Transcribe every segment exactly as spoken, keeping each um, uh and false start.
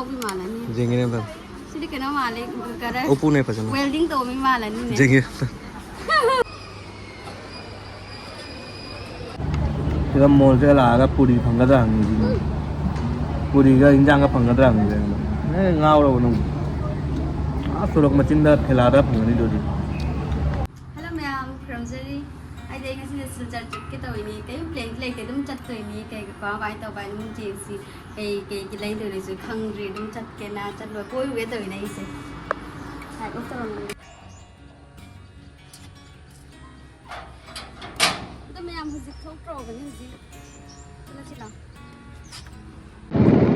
ꯇꯧꯕꯤ ꯃꯥꯜꯂꯅꯤ꯫ ꯌꯦꯡꯒꯦꯅꯦ ꯑꯝꯇ꯫ ꯁꯤꯗꯤ ꯀꯩꯅꯣ ꯃꯥꯜꯂꯦ, ꯀꯔ-, ꯎꯄꯨꯅꯦ ꯐꯖꯅ꯫ Welding ꯇꯧꯕ ꯃꯤ ꯃꯥꯜꯂꯅꯤꯅꯦ꯫ ꯌꯦꯡꯒꯦ ꯑꯝꯇ꯫ ꯁꯤꯗ ꯃꯣꯜꯁꯦ ꯂꯥꯛꯑꯒ ꯄꯨꯔꯤ ꯐꯪꯒꯗ꯭ꯔꯥ ꯍꯪꯉꯤꯁꯤꯅꯤ꯫ ꯄꯨꯔꯤꯒ ꯏꯟꯖꯥꯡꯒ ꯐꯪꯒꯗ꯭ꯔꯥ ꯍꯪꯉꯤꯁꯦ ꯑꯩꯉꯣꯟꯗ꯫ ꯑꯦ, ꯉꯥꯎꯔꯕ ꯅꯪ? ꯑꯥ ꯁꯣꯔꯣꯛ ꯃꯆꯤꯟꯗ ꯊꯦꯂꯥꯗ ꯐꯪꯒꯅꯤꯗꯣ ꯍꯧꯖꯤꯛ꯫ ꯍꯜꯂꯣ ꯃꯌꯥꯝ, ꯈꯨꯔꯨꯝꯖꯔꯤ꯫ ꯑꯩꯗꯤ ꯑꯩ ꯉꯁꯤꯗꯤ ꯁꯤꯜꯆꯔ ꯆꯠꯀꯦ ꯇꯧꯔꯤꯅꯤ꯫ ꯀꯔꯤꯝ plan ꯂꯩꯇꯦ, ꯑꯗꯨꯝ ꯆꯠꯇꯣꯏꯅꯤ꯫ ꯀꯩ, ꯀꯃꯥꯏ ꯀꯃꯥꯏ ꯇꯧꯕ ꯍꯥꯏꯅ ꯑꯗꯨꯝ ꯌꯦꯡꯁꯤ꯫ ꯀꯩ ꯀꯩꯒꯤ ꯂꯩꯗꯣꯏꯅꯣꯁꯨ ꯈꯪꯗ꯭ꯔꯤ꯫ ꯑꯗꯨꯝ ꯆꯠꯀꯦꯅ ꯆꯠꯂꯣꯏ, ꯀꯣꯏꯔꯨꯒꯦ ꯇꯧꯔꯤꯅꯦ ꯑꯩꯁꯦ꯫ Light off ꯇꯧꯔꯝꯃꯦ꯫ ꯑꯗꯣ ꯃꯌꯥꯝ ꯍꯧꯖꯤꯛ ꯊꯣꯛꯇ꯭ꯔꯣꯕꯅꯤ ꯍꯧꯖꯤꯛ꯫ ꯆꯠꯂꯁꯤ ꯂꯥꯎ꯫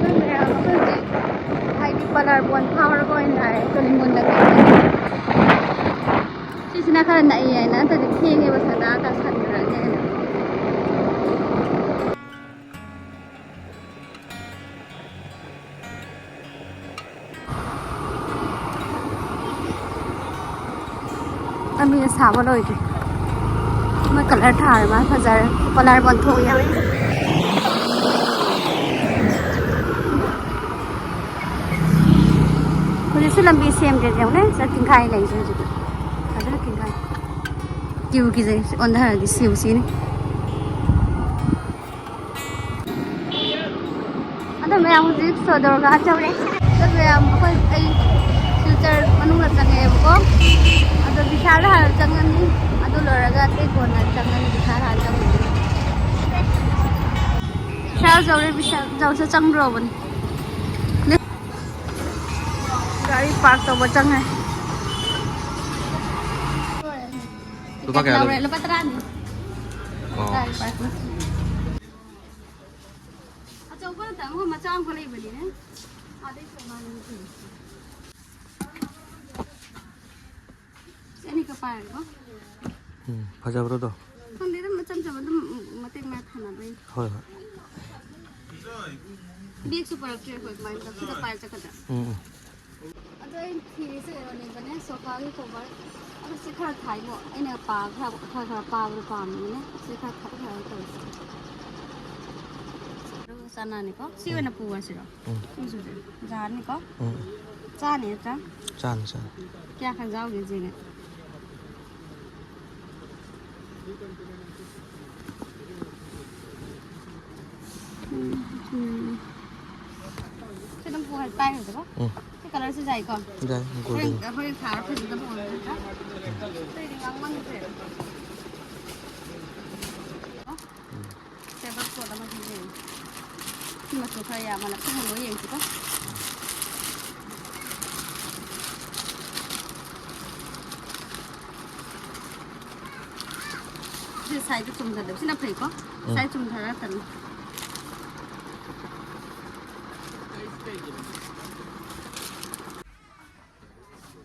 ꯑꯗꯣ ꯃꯌꯥꯝ ꯑꯩꯈꯣꯏ ꯍꯧꯖꯤꯛ ꯍꯥꯏꯗꯤ ꯄꯂꯥꯔꯕꯣꯟ ꯐꯥꯎꯔꯒ ꯑꯣꯏꯅ ꯂꯥꯛꯑꯦ꯫ ꯀꯣꯂꯤꯡꯒꯣꯟꯗ ꯂꯩꯕꯅꯦ꯫ ꯁꯤꯁꯤꯅ ꯈꯔ ꯅꯛꯏ ꯍꯥꯏꯅ, ꯅꯠꯇ꯭ꯔꯗꯤ ꯊꯦꯡꯉꯦꯕ ꯁꯟꯗꯥ ꯇꯥꯁꯟꯈ꯭ꯔꯅꯦꯅ꯫ ꯑꯃꯤꯅ ꯁꯥꯕ ꯂꯣꯏꯗ꯭ꯔꯤ꯫ ꯃꯣꯏ colour ꯊꯥꯔ ꯃꯥ ꯐꯖꯔꯦ꯫ Colour ꯑꯣꯟꯊꯣꯛꯏ ꯌꯥꯝ꯫ ꯍꯧꯖꯤꯛꯁꯨ ꯂꯝꯕꯤ ꯁꯦꯝꯗ꯭ꯔꯦ ꯌꯦꯡꯉꯨꯅꯦ꯫ ꯁꯤꯗ ꯇꯤꯡꯈꯥꯏ ꯂꯩꯁꯦ ꯍꯧꯖꯤꯛ꯫ ꯐꯖꯅ ꯇꯤꯡꯈꯥꯏ꯫ ꯀ꯭ꯌꯨ ꯀꯤꯖꯩ꯫ ꯑꯣꯟꯊꯔꯗꯤ ꯁꯤꯕꯨ ꯁꯤꯅꯤ꯫ ꯑꯗꯣ ꯃꯌꯥꯝ ꯍꯧꯖꯤꯛ ꯁꯣꯗꯣꯔꯒ ꯆꯧꯔꯦ꯫ ꯑꯗꯣ ꯃꯌꯥꯝ ꯑꯩꯈꯣꯏ, ꯑꯩ ꯁꯤꯜꯆꯔ ꯃꯅꯨꯡꯗ ꯆꯪꯉꯛꯑꯦꯕꯀꯣ꯫ ꯑꯗꯣ ꯕꯤꯁꯥꯜꯗ ꯍꯥꯟꯅ ꯆꯪꯉꯅꯤ꯫ ꯑꯗꯨ ꯂꯣꯏꯔꯒ ꯑꯇꯩ ꯀꯣꯟꯅ ꯆꯪꯉꯅꯤ꯫ ꯕꯤꯁꯥꯜ ꯍꯥꯟꯅ ꯆꯪꯉꯅꯤ꯫ ꯕꯤꯁꯥꯜ ꯌꯧꯔꯦ, ꯕꯤꯁꯥꯜ ꯌꯧꯔꯦ, ꯆꯪꯗ꯭ꯔꯣꯕꯅꯤ꯫ ꯒꯥꯔꯤ park ꯇꯧꯕ ꯆꯪꯉꯦ꯫ ꯂꯨꯄꯥ ꯀꯌꯥ ꯂꯧꯔꯦ? ꯂꯧꯒꯦ? ꯂꯨꯄꯥ ꯇꯔꯥꯅꯤ꯫ ꯑꯣ꯫ ꯇꯔꯥꯒꯤ park꯫ ꯑꯆꯧꯕ ꯅꯠꯇꯕ ꯑꯃ ꯃꯆꯥ ꯑꯃꯈꯛ ꯂꯩꯕꯅꯤꯅꯦ꯫ ꯑꯗꯩ ꯇꯣꯉꯥꯟꯅ ꯁꯤ ꯑꯅꯤꯈꯛ ꯄꯥꯏꯔꯒꯦꯀꯣ꯫ ꯎꯝ, ꯐꯖꯕ꯭ꯔꯣ ꯑꯗꯣ? ꯈꯪꯗꯦ, ꯑꯗꯨꯝ ꯏꯆꯝ ꯆꯝꯕ, ꯑꯗꯨꯝ ꯃꯇꯦꯛ ꯃꯌꯥ ꯊꯥꯅꯕꯩ꯫ ꯍꯣꯏ, ꯍꯣꯏ꯫ Bagꯁꯨ ꯄꯨꯔꯛꯇ꯭ꯔꯦ ꯑꯩꯈꯣꯏ, ꯀꯃꯥꯏꯅ ꯇꯧ-, ꯁꯤꯗ ꯄꯥꯏꯔ ꯆꯠꯀꯗ꯭ꯔꯥ? ꯎꯝ, ꯎꯝ꯫ ꯑꯗꯣ ꯑꯩꯅ ꯊꯤꯔꯤꯁꯦ ꯀꯩꯅꯣꯅꯦꯕꯅꯦ, sofaꯒꯤ cover꯫ ꯑꯗꯣ ꯁꯤ ꯈꯔ ꯊꯥꯏꯕꯣ, ꯑꯩꯅ ꯄꯥ-, ꯈꯔ, ꯈꯔ, ꯈꯔ ꯄꯥꯕꯗꯣ ꯄꯥꯝꯃꯤꯅꯦ꯫ ꯁꯤ ꯈꯔ ꯊꯥꯗꯣꯛ ꯈꯔ ꯇꯧꯔꯤꯁꯦ꯫ ꯑꯗꯨꯒ ꯆꯅꯥꯅꯤꯀꯣ? ꯁꯤ ꯑꯣꯏꯅ ꯄꯨꯔꯁꯤꯔꯣ? ꯎꯝ꯫ ꯁꯤꯡꯖꯨꯁꯦ꯫ ꯖꯥꯔꯅꯤꯀꯣ? ꯎꯝ꯫ ꯆꯥꯅꯤ ꯅꯠꯇ꯭ꯔꯥ? ꯆꯥꯅꯤ, ꯆꯥꯅꯤ꯫ ꯀꯌꯥ ꯈꯟ ꯌꯥꯎꯒꯦ ꯌꯦꯡꯒꯦ꯫ ꯎꯝ, ꯎꯝ꯫ ꯁꯤ ꯑꯗꯨꯝ ꯄꯨꯔ ꯄꯥꯏꯈ꯭ꯔꯁꯤꯀꯣ? ꯎꯝ꯫ ꯁꯤ ꯀꯂꯔꯁꯤ ꯌꯥꯏꯀꯣ? ꯌꯥꯏ, ꯍꯣꯔꯦꯟ, ꯒꯣꯜꯗꯦꯟ꯫ ꯍꯣꯔꯦꯟ ꯊꯥꯔ ꯐꯖꯅ ꯐꯖꯅ ꯅꯠꯇ꯭ꯔꯥ? ꯎꯝ꯫ ꯑꯇꯩꯗꯤ ꯉꯥꯡꯃꯟꯈ꯭ꯔꯦ꯫ ꯎꯝ꯫ ꯇꯦꯕꯜ ꯀ꯭ꯂꯣꯠ ꯑꯃ ꯄꯤꯖꯩ꯫ ꯁꯤ ꯃꯆꯨ ꯈꯔ ꯌꯥꯝꯃꯜꯂꯦ꯫ ꯁꯤ ꯍꯪꯗꯣꯛ ꯌꯦꯡꯁꯤꯀꯣ꯫ ꯁꯤ ꯁꯥꯏꯗ ꯆꯨꯝꯊꯗꯕ꯫ ꯁꯤꯅ ꯐꯩꯀꯣ? ꯎꯝ꯫ ꯁꯥꯏꯗ ꯆꯨꯝꯊꯔꯛꯀꯅꯤ꯫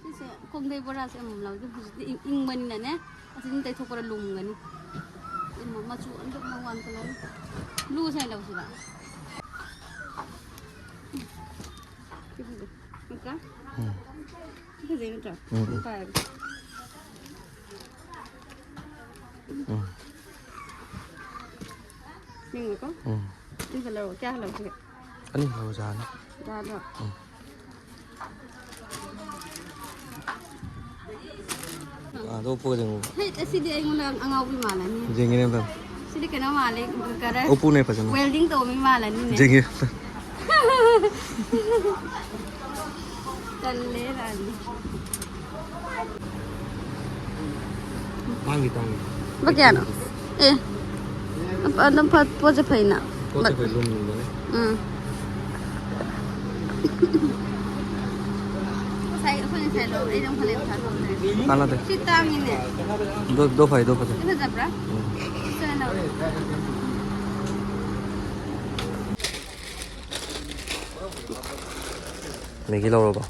ꯁꯤꯁꯦ ꯀꯣꯡꯗꯩ ꯕꯣꯔꯥꯁꯦ ꯑꯃꯃꯝ ꯂꯧꯒꯦ꯫ ꯍꯧꯖꯤꯛꯇꯤ ꯏꯪ-, ꯏꯪꯕꯅꯤꯅꯅꯦ, ꯑꯁꯤꯗꯤ ꯇꯩꯊꯣꯛꯄꯗ ꯂꯨꯝꯒꯅꯤ꯫ ꯏꯃꯥ, ꯃꯆꯨ ꯑꯟꯗꯛ ꯃ ꯋꯥꯟ ꯀꯂꯔ꯫ ꯕ꯭ꯂꯨꯁꯦ ꯑꯣꯏꯅ ꯂꯧꯁꯤꯔꯥ? ꯁꯤ ꯐꯖꯩ꯫ ꯅꯠꯇ꯭ꯔꯥ? ꯎꯝ꯫ ꯁꯤ ꯐꯖꯩ ꯅꯠꯇ꯭ꯔꯥ? ꯎꯝ, ꯎꯝ꯫ ꯄꯥꯏꯔꯒꯦ꯫ ꯎꯝ꯫ ꯌꯦꯡꯉꯨꯀꯣ꯫ ꯎꯝ꯫ ꯁꯤ ꯀꯂꯔ ꯀꯌꯥ ꯂꯧꯁꯤꯒꯦ? ꯑꯅꯤ ꯂꯧꯔꯁꯨ ꯌꯥꯅꯤ꯫ ꯌꯥꯗ꯭ꯔꯣ? ꯎꯝ꯫ ꯑꯗꯣ ꯎꯞꯄꯒ ꯌꯦꯡꯉꯨ꯫ ꯍꯦ, ꯑꯁꯤꯗꯤ ꯑꯩꯉꯣꯟꯗ ꯑꯉꯥꯎꯕꯤ ꯃꯥꯜꯂꯅꯤ꯫ ꯌꯦꯡꯒꯦꯅꯦ ꯑꯝꯇ꯫ ꯁꯤꯗꯤ ꯀꯩꯅꯣ ꯃꯥꯜꯂꯦ, ꯀꯂꯔ ꯎꯞꯄꯨꯅꯦ ꯐꯖꯅ꯫ ꯋꯦꯜꯗꯤꯡ ꯇꯧꯕ ꯃꯤ ꯃꯥꯜꯂꯅꯤꯅꯦ꯫ ꯌꯦꯡꯒꯦ꯫ ꯇꯜꯂꯦ ꯔꯥꯅꯤ꯫ ꯇꯥꯡꯗꯤ ꯇꯥꯡꯉꯤ꯫ ꯂꯨꯄꯥ ꯀꯌꯥꯅꯣ? ꯑꯦ, ꯑꯗꯨꯝ ꯐ-, ꯄꯣꯠꯁꯦ ꯐꯩꯅ꯫ ꯄꯣꯠꯁꯦ ꯐꯩ, ꯂꯨꯝꯕꯅꯦ꯫ ꯎꯝ꯫ ꯉꯁꯥꯏ ꯑꯩꯈꯣꯏ ꯉꯁꯥꯏ ꯂꯧ-, ꯑꯩ ꯑꯗꯨꯝ ꯈꯜꯂꯦ ꯄꯩꯁꯥ ꯊꯣꯛꯇ꯭ꯔꯦ꯫ ꯀꯥꯟꯅꯗꯦ꯫ ꯁꯤ ꯇꯥꯡꯉꯤꯅꯦ꯫ ꯑꯗꯣ, ꯑꯗꯣ ꯐꯩ, ꯑꯗꯣ ꯐꯖꯩ꯫ ꯁꯤ ꯐꯖꯕ꯭ꯔꯥ? ꯎꯝ꯫ ꯁꯤ ꯑꯣꯏꯅ ꯂꯧꯔꯦ꯫ ꯃꯦꯒꯤ ꯂꯧꯔꯕꯣ?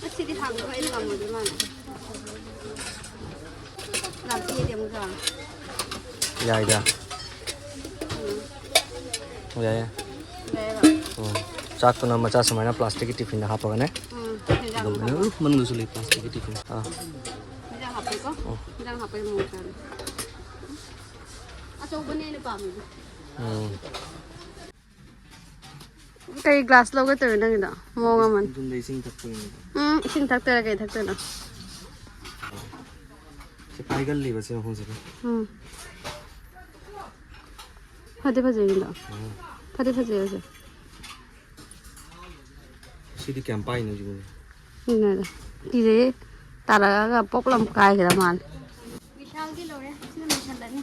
ꯉꯁꯤꯗꯤ ꯍꯥꯡꯗꯣꯛꯑꯣ, ꯑꯩ ꯉꯝꯃꯣꯏꯗꯣꯏ ꯃꯥꯟꯗꯦ꯫ ꯂꯥꯛꯄꯤꯌꯦꯗꯤ ꯑꯃꯨꯛ ꯆꯥꯔꯣ꯫ ꯌꯥꯏꯗ꯫ ꯎꯝ꯫ ꯌꯥꯏ, ꯌꯥꯏ꯫ ꯌꯥꯏꯌꯦꯕ꯫ ꯎꯝ꯫ ꯆꯥꯛꯇꯨꯅ ꯃꯆꯥ ꯁꯨꯃꯥꯏꯅ ꯄ꯭ꯂꯥꯁꯇꯤꯛꯀꯤ ꯇꯤꯐꯤꯟꯗ ꯍꯥꯞꯄꯒꯅꯦ꯫ ꯎꯝ, ꯍꯦꯟꯖꯥꯡ ꯑꯗꯨꯝ ꯍꯥꯞꯄꯣ꯫ ꯃꯅꯨꯡꯗꯁꯨ ꯂꯩ ꯄ꯭ꯂꯥꯁꯇꯤꯛꯀꯤ ꯇꯤꯐꯤꯟ꯫ ꯑꯥ꯫ ꯍꯦꯟꯖꯥꯡ ꯍꯥꯞꯄꯦꯀꯣ? ꯎꯝ꯫ ꯍꯦꯟꯖꯥꯡ ꯍꯥꯞꯄꯩ ꯃꯑꯣꯡ ꯆꯥꯔꯦ꯫ ꯑꯆꯧꯕꯅꯦ ꯑꯩꯅ ꯄꯥꯝꯃꯤꯗꯣ꯫ ꯎꯝ꯫ ꯀꯩ ꯒ꯭ꯂꯥꯁ ꯂꯧꯒꯦ ꯇꯧꯔꯤ ꯅꯪꯒꯤꯗꯣ? ꯃꯑꯣꯡ ꯑꯃꯅꯤ꯫ ꯌꯨꯝꯗ ꯏꯁꯤꯡ ꯊꯛꯄꯒꯤꯅꯤꯗ꯫ ꯎꯝ, ꯏꯁꯤꯡ ꯊꯛꯇꯣꯏꯔꯥ ꯀꯩ ꯊꯛꯇꯣꯏꯅꯣ? ꯁꯤ ꯄꯥꯏꯒꯜꯂꯤꯕ ꯁꯤ ꯃꯐꯝꯁꯤꯗ꯫ ꯎꯝ꯫ ꯐꯗꯤ ꯐꯖꯩ ꯀꯩꯅꯣ꯫ ꯎꯝ꯫ ꯐꯗꯤ ꯐꯖꯩ ꯍꯧꯖꯤꯛ꯫ ꯁꯤꯗꯤ ꯀꯌꯥꯝ ꯄꯥꯏꯅꯣ ꯁꯤꯕꯨ? ꯌꯦꯡꯉꯒ꯫ ꯀꯤꯖꯩꯌꯦ꯫ ꯇꯥꯔꯛꯑꯒ ꯄꯣꯛ ꯂꯥꯎ ꯀꯥꯏꯒꯗꯕ ꯃꯥꯜꯂꯦ꯫ ꯕꯤꯁꯥꯜꯒꯤ ꯂꯣꯏꯔꯦ꯫ ꯁꯤꯅ ꯂꯣꯏꯁꯜꯂꯅꯤ꯫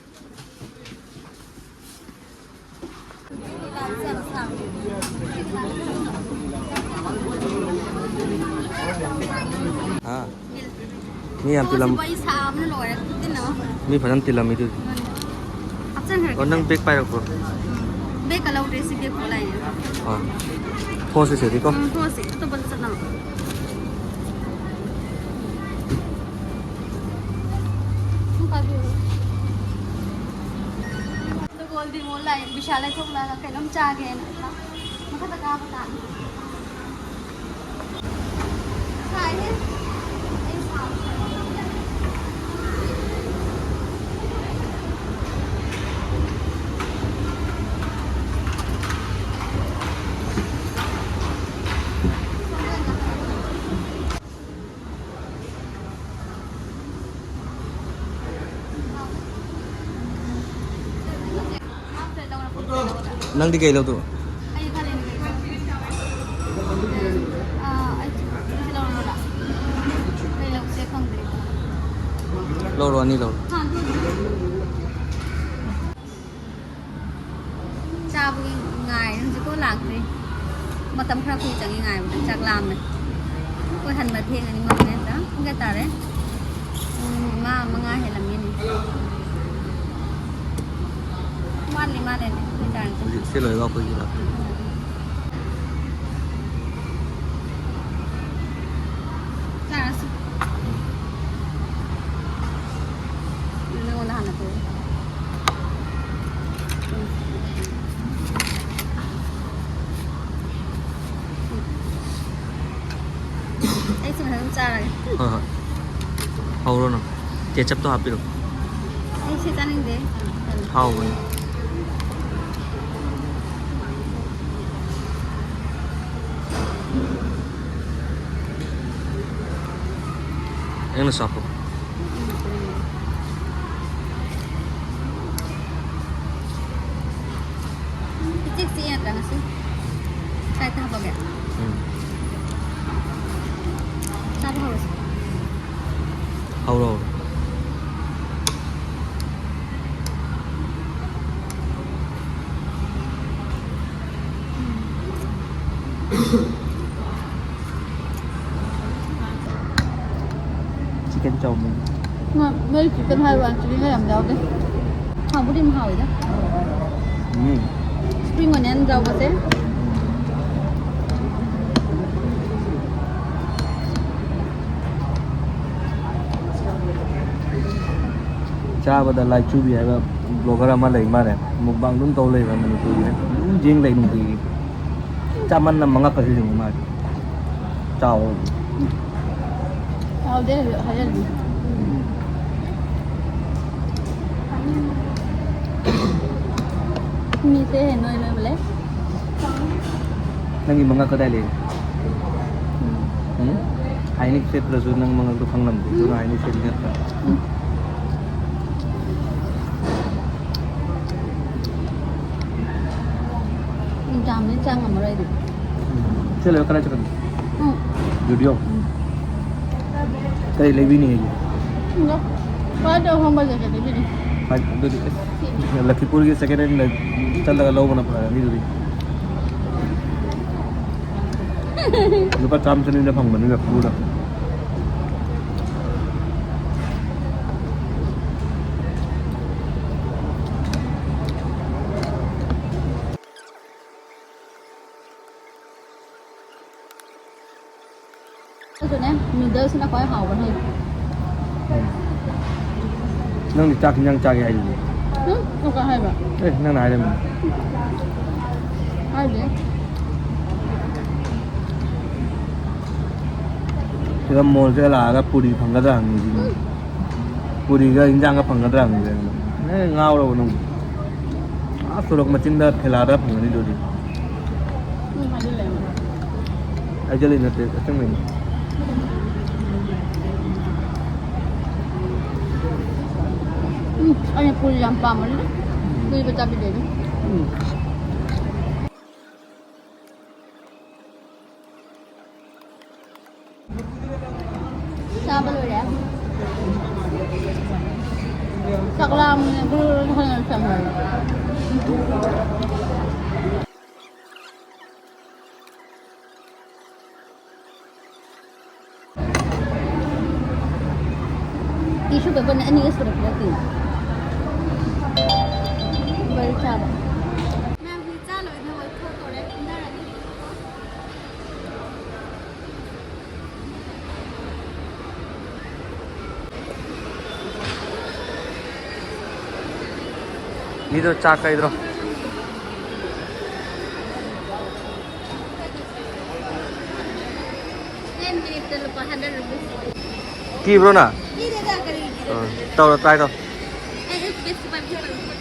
ꯍꯥ? ꯃꯤ ꯌꯥꯝ ꯇꯤꯜꯂꯝ-, ꯄꯣꯠꯁꯤꯕꯨ ꯑꯩ ꯁꯥꯕꯅ ꯂꯣꯏꯔꯦ꯫ ꯈꯨꯠꯇꯤꯟꯅ꯫ ꯃꯤ ꯐꯖꯅ ꯇꯤꯜꯂꯝꯃꯤ ꯑꯗꯨꯗꯤ꯫ ꯍꯥꯞꯆꯟꯈ꯭ꯔꯒꯦ꯫ ꯑꯣ, ꯅꯪ ꯕꯦꯛ ꯄꯥꯏꯔꯛꯄ꯭ꯔꯣ? ꯎꯝ꯫ ꯕꯦꯛꯀ ꯂꯧꯗ꯭ꯔꯦ, ꯁꯤ ꯕꯦꯛ ꯄꯨꯔ ꯂꯥꯛꯏꯅꯦ꯫ ꯑꯥ꯫ ꯊꯣꯡꯁꯤ ꯁꯤꯗꯤꯀꯣ꯫ ꯎꯝ, ꯊꯣꯡꯁꯤ꯫ ꯑꯇꯣꯞꯄꯗ ꯆꯠꯅꯕ꯫ ꯁꯨꯝ ꯄꯥꯏꯕꯤꯌꯨ꯫ ꯒꯣꯜꯗꯤ ꯃꯣꯜ ꯂꯥꯛꯑꯦ, ꯕꯤꯁꯥꯜ ꯂꯩꯊꯣꯛꯂꯒ ꯀꯩꯅꯣꯝ ꯆꯥꯒꯦꯅ ꯃꯊꯛꯇ ꯀꯥꯕ ꯇꯥꯔꯦ꯫ ꯁꯥꯏꯍꯦ꯫ ꯑꯩ ꯁꯥꯕ꯫ ꯅꯪꯗꯤ ꯀꯩ ꯂꯧꯗꯣꯏꯕ? ꯑꯩ ꯈꯜꯂꯤꯅꯦ ꯀꯩꯅꯣ꯫ ꯑꯥ, ꯑꯩ ꯁꯤ ꯂꯧꯔꯣꯔꯥ? ꯀꯩ ꯂꯧꯁꯦ ꯈꯪꯗ꯭ꯔꯦ꯫ ꯂꯧꯔꯣ, ꯑꯅꯤ ꯂꯧꯔꯣ꯫ ꯍꯥ, ꯑꯗꯨ ꯆꯥꯕꯒꯤ ꯉꯥꯏꯔꯦ, ꯍꯧꯖꯤꯛꯐꯥꯎ ꯂꯥꯛꯇ꯭ꯔꯤ꯫ ꯃꯇꯝ ꯈꯔ ꯀꯨꯏ ꯆꯪꯉꯤ ꯉꯥꯏꯕꯗ, ꯆꯥꯛ ꯂꯥꯝꯃꯦ꯫ ꯑꯩꯈꯣꯏ ꯍꯟꯕ ꯊꯦꯡꯉꯅꯤ ꯉꯝꯃꯦ ꯅꯠꯇ꯭ꯔꯥ? ꯄꯨꯡ ꯀꯌꯥ ꯇꯥꯔꯦ? ꯄꯨꯡ ꯃꯉꯥ, ꯃꯉꯥ ꯍꯦꯜꯂꯝꯃꯤꯅꯦ꯫ ꯋꯥꯠꯂꯤ, ꯋꯥꯠꯂꯤ꯫ ꯍꯧꯖꯤꯛ ꯁꯤ ꯂꯣꯏꯔꯒ ꯑꯩꯈꯣꯏꯒꯤ ꯂꯥꯛꯀꯅꯤ꯫ ꯆꯥꯔꯁꯤ꯫ ꯅꯉꯣꯟꯗ ꯍꯥꯟꯅ ꯄꯤꯔꯦ꯫ ꯑꯩ ꯁꯤ ꯃꯊꯪ ꯆꯥꯔꯒꯦ꯫ ꯍꯣꯏ, ꯍꯣꯏ꯫ ꯍꯧꯔꯣ ꯅꯪ꯫ ꯀꯦꯆꯞꯇꯣ ꯍꯥꯞꯄꯤꯔꯣ꯫ ꯑꯩ ꯁꯤ ꯆꯥꯅꯤꯡꯗꯦ꯫ ꯍꯥꯎꯕꯅꯤ꯫ ꯅꯪꯅ ꯆꯥꯎꯈꯠꯄ꯫ ꯏꯆꯤꯛ ꯆꯤꯛꯏ ꯅꯠꯇ꯭ꯔꯥ ꯉꯁꯤ? ꯀꯥꯏ ꯊꯥꯕꯒꯦ? ꯎꯝ꯫ ꯆꯥꯕ ꯍꯧꯔꯁꯤ꯫ ꯍꯧꯔꯣ, ꯍꯧꯔꯣ꯫ Chicken chow mein. ꯃ-, ꯃꯣꯏ chicken ꯍꯥꯏꯕ ꯋꯥꯅꯤ, chilli ꯌꯥꯝ ꯌꯥꯎꯗꯦ꯫ ꯍꯥꯎꯕꯨꯗꯤ ꯑꯗꯨꯝ ꯍꯥꯎꯋꯤꯗ꯫ ꯎꯝ꯫ Spring onion ꯌꯥꯎꯕꯁꯦ꯫ ꯆꯥꯕꯗ ꯂꯥꯏꯆꯨꯕꯤ ꯍꯥꯏꯕ blogger ꯑꯃ ꯂꯩ ꯃꯥꯜꯂꯦ, mukbang ꯑꯗꯨꯝ ꯇꯧ ꯂꯩꯕ ꯃꯅꯤꯄꯨꯔꯒꯤꯅꯦ, ꯑꯗꯨꯝ ꯌꯦꯡ ꯂꯩ ꯅꯨꯡꯇꯤꯒꯤ꯫ ꯆꯥꯃꯟꯅ ꯃꯉꯛꯀꯁꯨ ꯌꯦꯡꯉꯨ ꯃꯥꯜꯂꯦ꯫ ꯆꯥꯎ꯫ ꯆꯥꯎꯗꯦ ꯍꯥꯏꯖꯜꯂꯤ꯫ ꯃꯤꯁꯦ ꯍꯦꯟꯅ ꯅꯣꯏ ꯅꯣꯏꯕ ꯂꯩ꯫ ꯅꯪꯒꯤ ꯃꯉꯛ ꯀꯗꯥꯏ ꯂꯩ? ꯎꯝ꯫ ꯎꯝ? High neck ꯁꯦꯠꯇ꯭ꯔꯁꯨ ꯅꯪ ꯃꯉꯛꯇꯣ ꯈꯪꯂꯝꯗꯦ, ꯑꯗꯨꯅ high neck ꯁꯦꯠꯂꯤ ꯅꯠꯇ꯭ꯔꯥ? ꯎꯝ꯫ ꯌꯥꯝꯅ ꯆꯥ ꯉꯝꯃꯔꯣꯏ ꯑꯩꯗꯤ꯫ ꯁꯤ ꯂꯩꯔ ꯀꯗꯥꯏ ꯆꯠꯀꯅꯤ? ꯎꯝ꯫ Studio? ꯎꯝ꯫ ꯀꯔꯤ ꯂꯩꯕꯤꯅꯤ ꯑꯩꯒꯤ? ꯈ꯭ꯋꯥꯏꯗꯩ ꯑꯍꯣꯡꯕ jacket ꯂꯩꯕꯤꯅꯤ꯫ ꯍꯥꯏ, ꯑꯗꯨꯗꯤ, ꯑꯁ, ꯂꯈꯤꯄꯨꯔꯒꯤ second hand ꯂꯩ-, ꯆꯠꯂꯒ ꯂꯧꯕꯅ ꯐꯔꯅꯤ ꯑꯗꯨꯗꯤ꯫ ꯂꯨꯄꯥ ꯆꯥꯝ ꯆꯅꯤꯗ ꯐꯪꯕꯅꯤ ꯂꯈꯤꯄꯨꯔꯗ꯫ ꯑꯗꯨꯅꯦ, noodles ꯁꯤꯅ ꯈ꯭ꯋꯥꯏ ꯍꯥꯎꯕ ꯅꯣꯏ꯫ ꯎꯝ꯫ ꯅꯪꯗꯤ ꯆꯥꯛ ꯍꯤꯟꯖꯥꯡ ꯆꯥꯒꯦ ꯍꯥꯏꯗꯨꯗꯤ? ꯎꯝ? ꯅꯪ ꯀꯃꯥꯏ ꯍꯥꯏꯕ? ꯑꯦ, ꯅꯪꯅ ꯍꯥꯏꯔꯝꯃꯤ꯫ ꯍꯥꯏꯗꯦ꯫ ꯁꯤꯗ mall ꯁꯤꯗ ꯂꯥꯛꯑꯒ ꯄꯨꯔꯤ ꯐꯪꯒꯗ꯭ꯔꯥ ꯍꯪꯉꯤꯁꯤꯅꯤ꯫ ꯎꯝ꯫ ꯄꯨꯔꯤꯒ ꯍꯤꯟꯖꯥꯡꯒ ꯐꯪꯒꯗ꯭ꯔꯥ ꯍꯪꯉꯤꯁꯦ ꯑꯩꯉꯣꯟꯗ꯫ ꯑꯦ, ꯉꯥꯎꯔꯕ ꯅꯪ? ꯑꯥ ꯁꯣꯔꯣꯛ ꯃꯆꯤꯟꯗ ꯊꯦꯂꯥꯗ ꯐꯪꯒꯅꯤꯗꯨꯗꯤ꯫ ꯎꯝ, ꯍꯥꯏꯖꯤꯜꯂꯦ꯫ ꯍꯥꯏꯖꯤꯜꯂꯤ ꯅꯠꯇꯦ, ꯑꯁꯦꯡꯕꯩꯅꯤ꯫ ꯎꯝ, ꯑꯩꯅ ꯄꯨꯔꯤ ꯌꯥꯝ ꯄꯥꯝꯕꯅꯤꯅ ꯄꯨꯔꯤꯕ ꯆꯥꯕꯤꯗꯦ ꯑꯗꯨꯝ꯫ ꯎꯝ꯫ ꯆꯥꯕ ꯂꯣꯏꯔꯦ꯫ ꯆꯥꯛ ꯂꯥꯝꯃꯦ꯫ ꯒꯨꯔꯨ ꯒꯨꯔꯨ ꯍꯜꯂꯛꯑꯦ꯫ Tissue paper ꯅ ꯑꯅꯤꯒ ꯁꯨꯔꯛꯄ ꯅꯠꯇꯦ꯫ ꯕꯔꯤ ꯆꯥꯕ꯫ ꯃꯌꯥꯝ ꯍꯧꯖꯤꯛ ꯆꯥ ꯂꯣꯏꯅ ꯋꯥꯏꯊꯣꯛꯇꯣꯔꯦ꯫ ꯏꯟꯅꯔꯅꯤ꯫ ꯃꯤꯗꯣ ꯆꯥꯛ ꯀꯩꯗ꯭ꯔꯣ? Ten minute ꯇ ꯂꯨꯄꯥ hundred rupees꯫ ꯀꯤꯕ꯭ꯔꯣ ꯅꯪ? ꯀꯤꯗꯦꯗ, ꯀꯔꯤ ꯀꯤꯗꯣꯏꯅꯣ? ꯑ, ꯇꯧꯔꯣ, try ꯇꯧ꯫ ꯑꯩ ꯎꯠꯄꯤꯒꯦ, ꯁꯤ ꯄꯥꯏꯕꯤꯌꯨ, ꯄꯥꯏꯕꯤꯌꯨ꯫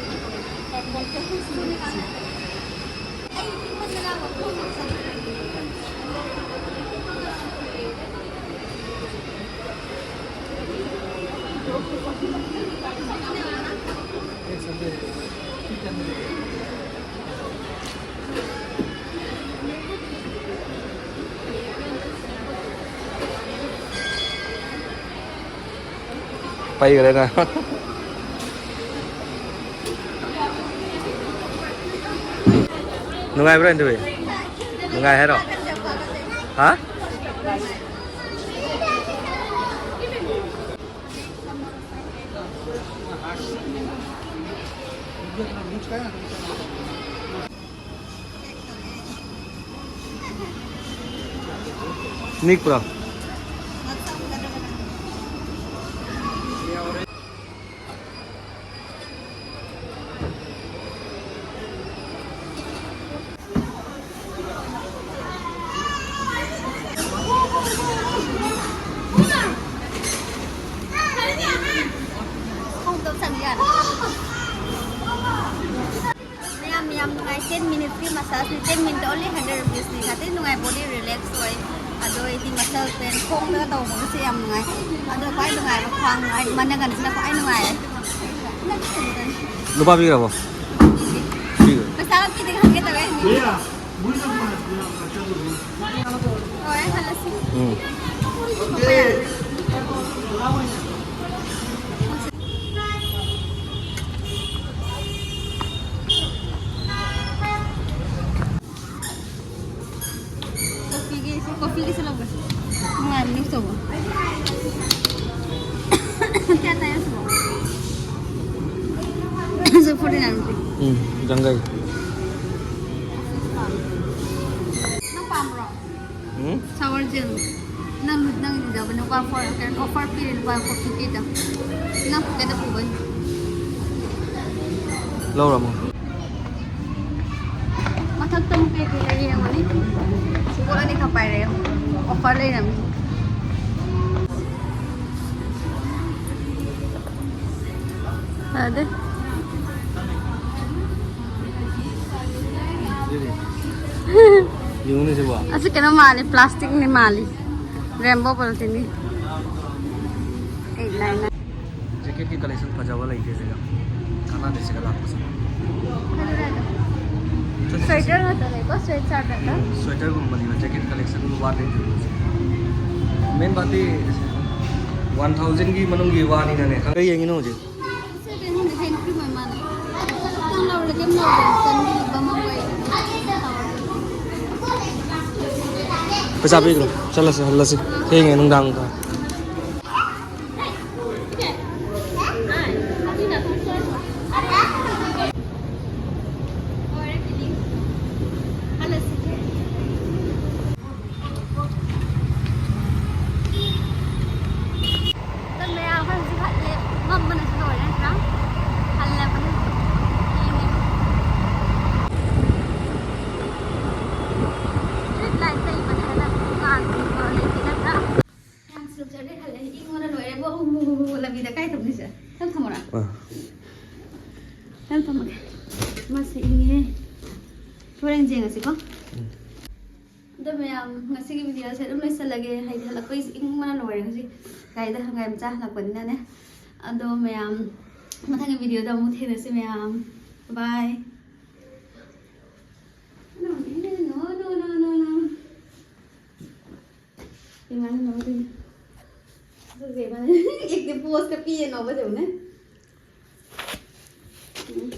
ꯄꯩꯒ꯭ꯔꯦꯅ꯫ ꯅꯨꯡꯉꯥꯏꯕ꯭ꯔꯥ, ꯍꯦꯟꯗꯕꯤ? ꯅꯨꯡꯉꯥꯏ ꯍꯥꯏꯔꯣ? ꯍꯥ? ꯅꯤꯛꯄ꯭ꯔꯣ? ꯈꯣꯡꯗꯣ ꯁꯝ ꯌꯥꯔꯦ꯫ ꯌꯥꯝ ꯅꯨꯡꯉꯥꯏ꯫ Ten minutes ꯀꯤ massage ꯅꯤ, ten minute only hundred rupees ꯅꯤ꯫ ꯈꯇꯪ ꯅꯨꯡꯉꯥꯏ, body relax ꯑꯣꯏ꯫ ꯑꯗꯣ ꯑꯩꯗꯤ muscle pain, ꯈꯣꯡꯗꯒ ꯇꯧꯕꯒꯁꯦ ꯌꯥꯝ ꯅꯨꯡꯉꯥꯏ꯫ ꯑꯗꯣ ꯈ꯭ꯋꯥꯏ ꯅꯨꯡꯉꯥꯏꯕ ꯈ꯭ꯋꯥꯡ ꯍꯥꯏ ꯃꯅꯒꯟꯁꯤꯅ ꯈ꯭ꯋꯥꯏ ꯅꯨꯡꯉꯥꯏꯔꯦ꯫ ꯂꯨꯄꯥ ꯄꯤꯈ꯭ꯔꯕꯣ? ꯄꯤꯈ꯭ꯔꯦ꯫ ꯄꯩꯁꯥꯒ ꯄꯤꯗꯦ ꯈꯪꯒꯦ ꯇꯧꯋꯦ꯫ ꯍꯣꯏ, ꯍꯜꯂꯁꯤ꯫ ꯎꯝ꯫ ꯀꯣꯐꯤꯒꯤ, ꯀꯣꯐꯤꯒꯤꯁꯨ ꯂꯧꯒꯦ꯫ ꯅꯨꯡꯉꯥꯏꯕꯅꯤ ꯇꯧꯕ꯫ ꯀꯌꯥ ꯇꯥꯏ ꯑꯁꯤꯕꯣ? ꯑꯗꯨꯁꯨ forty nine rupees꯫ ꯎꯝ, ꯖꯪꯒꯜ꯫ ꯅꯪ ꯄꯥꯝꯕ꯭ꯔꯣ? ꯎꯝ? Shower gel꯫ ꯅꯪ, ꯅꯪ ꯏꯖꯕꯅꯦ꯫ ꯂꯨꯄꯥ four, ꯀꯩꯅꯣ, offer ꯄꯤꯔꯦ, ꯂꯨꯄꯥ four fifty ꯗ꯫ ꯅꯪ pocket ꯇ ꯄꯨꯕꯩ꯫ ꯂꯧꯔꯝꯃꯣ꯫ ꯃꯊꯛꯇ ꯑꯃꯨꯛ ꯀꯩ ꯀꯩ ꯂꯩ ꯌꯦꯡꯉꯨꯅꯤ꯫ ꯁꯤ ꯄꯣꯠ ꯑꯅꯤꯈꯛ ꯄꯥꯏꯔꯦ ꯌꯦꯡꯉꯨ꯫ Offer ꯂꯩꯔꯝꯃꯤ꯫ ꯐꯗꯦ꯫ ꯌꯦꯡꯉꯨꯅꯦ ꯁꯤꯕꯣ꯫ ꯑꯁꯤ ꯀꯩꯅꯣ ꯃꯥꯜꯂꯤ, plastic ꯅꯤ ꯃꯥꯜꯂꯤ꯫ Rainbow polythene ꯅꯤ꯫ Eight nine nine꯫ Jacket ꯀꯤ collection ꯐꯖꯕ ꯂꯩꯇꯦ ꯁꯤꯗ꯫ ꯀꯥꯟꯅꯗꯦ ꯁꯤꯗ ꯂꯥꯛꯄꯁꯦ꯫ Sweater ꯉꯥꯛꯇꯅꯦꯀꯣ, sweatshirt ꯉꯥꯛꯇ꯫ ꯎꯝ, sweater ꯒꯨꯝꯕꯅꯤꯅ jacket collection ꯋꯥꯠꯂꯦ꯫ Main ꯕꯥꯇꯤ one thousand ꯒꯤ ꯃꯅꯨꯡꯒꯤ ꯋꯥꯅꯤꯅꯅꯦ꯫ ꯈꯪꯗꯦ, ꯌꯦꯡꯉꯤꯅꯣ ꯍꯧꯖꯤꯛ꯫ ꯁꯤ ꯀꯩꯅꯣ hand cream ꯑꯣꯏ ꯃꯥꯜꯂꯦ꯫ ꯈꯤꯇꯪ ꯂꯧꯔꯦ, ꯀꯩꯝ ꯂꯧꯗꯦ꯫ ꯆꯟꯕꯤꯕ ꯃꯃꯜ ꯑꯣꯏ꯫ ꯄꯩꯁꯥ ꯄꯤꯈ꯭ꯔꯣ꯫ ꯆꯠꯂꯁꯤ, ꯍꯜꯂꯁꯤ꯫ ꯊꯦꯡꯉꯦ ꯅꯨꯡꯗꯥꯡ꯫ ꯃꯌꯥꯝ ꯑꯩꯈꯣꯏ ꯍꯧꯖꯤꯛ ꯍꯜꯂꯦ꯫ ꯃꯝꯕꯅꯁꯨ ꯂꯣꯏꯔꯦ ꯅꯠꯇ꯭ꯔꯥ? ꯍꯜꯂꯕꯅꯤ ꯍꯧꯖꯤꯛ꯫ ꯊꯦꯡꯉꯦ꯫ Street light ꯂꯩꯕꯅꯦꯅ ꯉꯥꯟꯕ ꯂꯩꯇꯦ ꯅꯠꯇ꯭ꯔꯥ? ꯍꯣꯔꯦꯟ ꯌꯦꯡꯉꯁꯤꯀꯣ꯫ ꯑꯗꯣ ꯃꯌꯥꯝ, ꯉꯁꯤꯒꯤ ꯚꯤꯗꯤꯑꯣꯁꯦ ꯑꯗꯨꯝ ꯂꯣꯏꯁꯤꯜꯂꯒꯦ꯫ ꯍꯥꯏꯗꯤ ꯍꯜꯂꯛꯄꯩꯁꯦ ꯏꯪꯕꯅ ꯂꯣꯏꯔꯦ ꯍꯧꯖꯤꯛ꯫ ꯒꯥꯔꯤꯗ ꯍꯪꯒꯥꯏ ꯃꯆꯥ ꯍꯜꯂꯛꯄꯅꯤꯅꯅꯦ꯫ ꯑꯗꯣ ꯃꯌꯥꯝ, ꯃꯊꯪꯒꯤ ꯚꯤꯗꯤꯑꯣꯗ ꯑꯃꯨꯛ ꯊꯦꯡꯅꯁꯤ ꯃꯌꯥꯝ꯫ ꯕꯥꯏ꯫ No, no, no, no, no, no, no. ꯏꯃꯥꯅ ꯅꯣꯛꯇꯣꯏꯅꯦ꯫ ꯑꯗꯨꯒ ꯏꯃꯥꯅ ꯑꯦꯛꯇꯤ ꯄꯣꯁꯀ ꯄꯤꯌꯦ ꯅꯣꯛꯄꯗꯧꯅꯦ꯫ ꯎꯝ꯫